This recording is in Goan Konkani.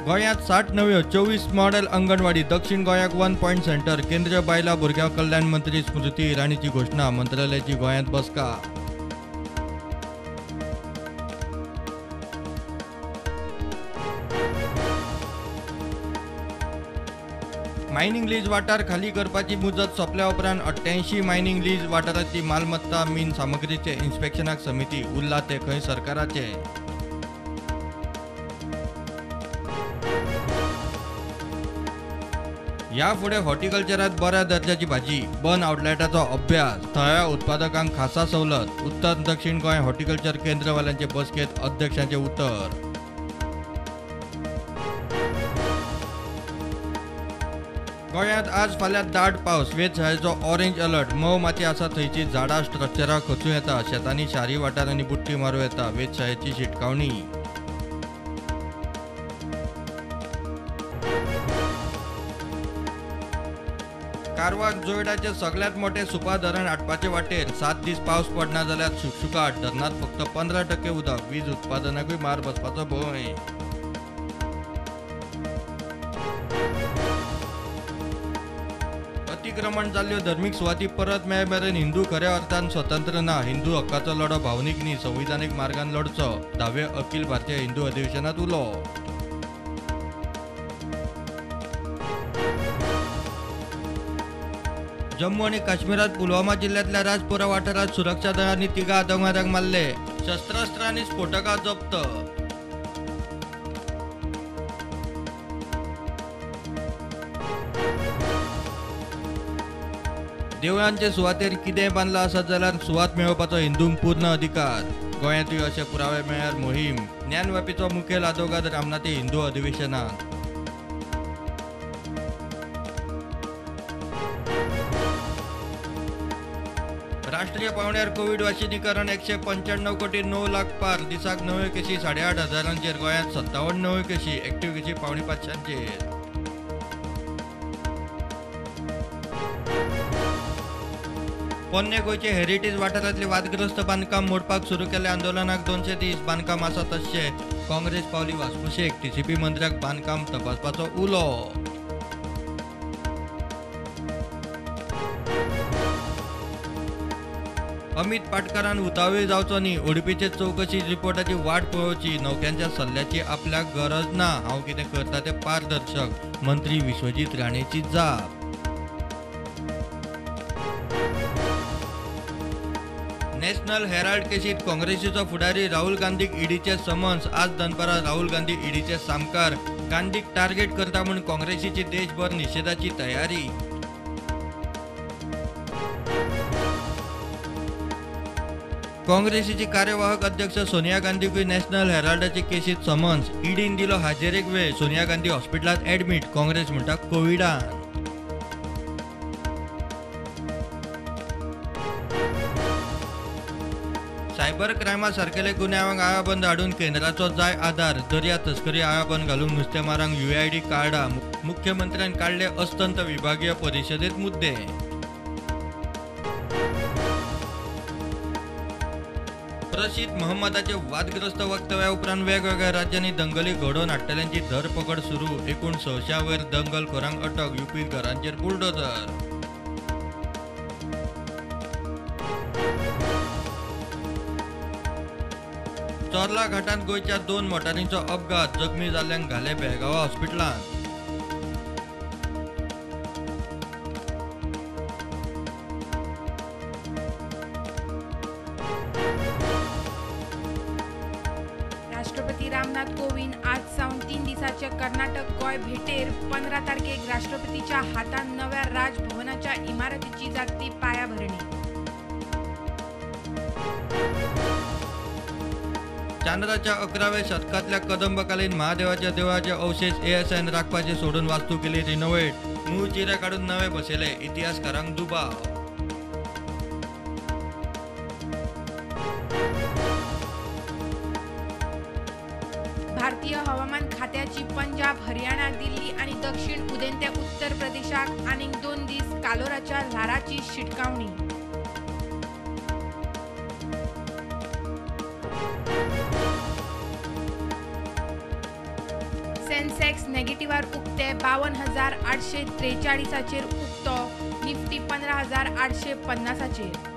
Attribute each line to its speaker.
Speaker 1: गोंयांत 60 नव्यो 24 मॉडेल अंगणवाडी, दक्षिण गोंयाक 1 पॉयंट सेंटर, केंद्रीय बायलां भुरग्यां कल्याण मंत्री स्मृती इराणीची घोशणा, मंत्रालयाची गोंयांत बसका. मायनिंग लीज वाठार खाली करपाची मुजत सोंपल्या उपरांत 88 मायनिंग लीज वाठारांतली मालमत्ता मीन सामग्रीचे इन्स्पेक्शनाक समिती, उरला ते खंय सरकाराचे. ह्या फुडें हॉर्टिकल्चरात बऱ्या दर्जाची भाजी, बन आउटलेटाचो अभ्यास, थळाव्या उत्पादकांक खासा सवलत, उत्तर दक्षिण गोंय हॉर्टिकल्चर केंद्रवाल्यांचे बसकेंत अध्यक्षांचे उतर. गोंयांत आज फाल्यां दाट पावस, वेधशाळेचो ऑरेंज अलर्ट, मोव माती आसा थंयची झाडां स्ट्रक्चरां खचूं येता, शेतांनी शारी वाठारांनी बुडटी मारूं येता, वेधशाळेची शिटकावणी. कारवार जोयडाचे सगळ्यात मोठे सुपा धरण आटपाचे वाटेर, 7 दीस पावस पडना जाल्यार शुकशुकाट, धरणांत फक्त 15% उदक, वीज उत्पादनाकूय मार बसपाचो भंय. अतिक्रमण जाल्ल्यो धर्मीक सुवाती परत मेळ मेरेन हिंदू खऱ्या अर्थान स्वतंत्र ना, हिंदू हक्काचो लढो भावनीक न्ही संविधानीक मार्गान लढचो, 10व्या अखिल भारतीय हिंदू अधिवेशनात उलो. जम्मू आनी काश्मीरात पुलवामा जिल्ह्यांतल्या राजपुरा वाठारात सुरक्षा दळांनी 3 आतंकवाद्यांक मारले, शस्त्रास्त्रां आनी स्फोटकां जप्त. देवळांचे सुवातेर कितेंय बांदलां आसत जाल्यार सुवात मेळोवपाचो हिंदूंक पूर्ण अधिकार, गोंयांतूय अशे पुरावे मेळ्ळ्यार मोहीम, ज्ञानवापीचो मुखेल आदोगाद रामनाथी हिंदू अधिवेशनात. राष्ट्रीय पावंड्यार कोवीड वाशिनीकरण 195 कोटी 9 लाख पार, दिसाक नव्यो केशी 8,500 हजारांचेर, गोंयांत 57 नव्यो केशी, एक्टिव्ह केशी 475. पोन्ने गोंयचे हेरिटेज वाठारांतले वादग्रस्त बांदकाम मोडपाक सुरू केल्ल्या आंदोलनाक 200 दीस, बांदकाम आसा तशें, काँग्रेस पावली वासपुशेक, टीसीपी मंत्र्याक बांदकाम तपासपाचो उलो. अमित पाटकारान उतावीळ जावचो न्ही, ओडीपीचे चवकशी रिपोर्टाची वाट पळोवची, नौक्यांच्या सल्ल्याची आपल्याक गरज ना, हांव कितें करता तें पारदर्शक, मंत्री विश्वजीत राणेची जाप. नॅशनल हेराल्ड केशीत काँग्रेसीचो फुडारी राहुल गांधीक ईडीचे समन्स, आज दनपारां राहुल गांधी ईडीचे सामकार, गांधीक टार्गेट करता म्हूण काँग्रेसीची देशभर निशेधाची तयारी. काँग्रेसीची कार्यवाहक अध्यक्ष सोनिया गांधीकूय नॅशनल हेराल्डाचे केशीत समन्स, ईडीन दिलो हाजेरेक वेळ, सोनिया गांधी हॉस्पिटलांत ॲडमीट, काँग्रेस म्हणटा कोविडान. सायबर क्रायमा सारकेले गुन्यांवांक आळाबंद हाडून केंद्राचो जाय आदार, दर्या तस्करी आळाबंद घालूंक नुस्तेमारांक UID कार्डां, मुख्यमंत्र्यान काडले अस्तंत विभागीय परिशदेंत मुद्दे. रशीद महम्मदाचे वादग्रस्त वक्तव्या उपरांत वेगवेगळ्या राज्यांनी दंगली घडोवन हाडटल्यांची धरपकड सुरू, एकूण 600 वयर दंगलखोरांक अटक, युपीत घरांचेर बुलडोजर. चोर्ला घाटांत गोंयच्या 2 मोटारींचो अपघात, जखमी जाल्ल्यांक घाले बेळगांव हॉस्पिटलांत.
Speaker 2: राष्ट्रपती रामनाथ कोविंद आज सावन 3 दिसाचे कर्नाटक गोंय भेटेर, 15 तारखेक राष्ट्रपतीच्या हातान नव्या राजभवनाच्या इमारतीची जातली पायाभरणी.
Speaker 1: चांद्राच्या 11व्या शतकांतल्या कदंबकालीन महादेवाच्या देवळाचे अवशेष एएसआयन राखपाचे सोडून वास्तू केली रिनोव्हेट, मूळ चिरे काडून नवे बसयले, इतिहासकारांक दुबाव.
Speaker 2: भारतीय हवामान खात्याची पंजाब, हरियाणा, दिल्ली आणि दक्षिण उदेंते उत्तर प्रदेशाक आनीक 2 दीस कालोराच्या ल्हाराची शिटकावणी. सेन्सेक्स नेगेटिव्हार उक्ते 52,843 उक्तो, निफ्टी 15,850.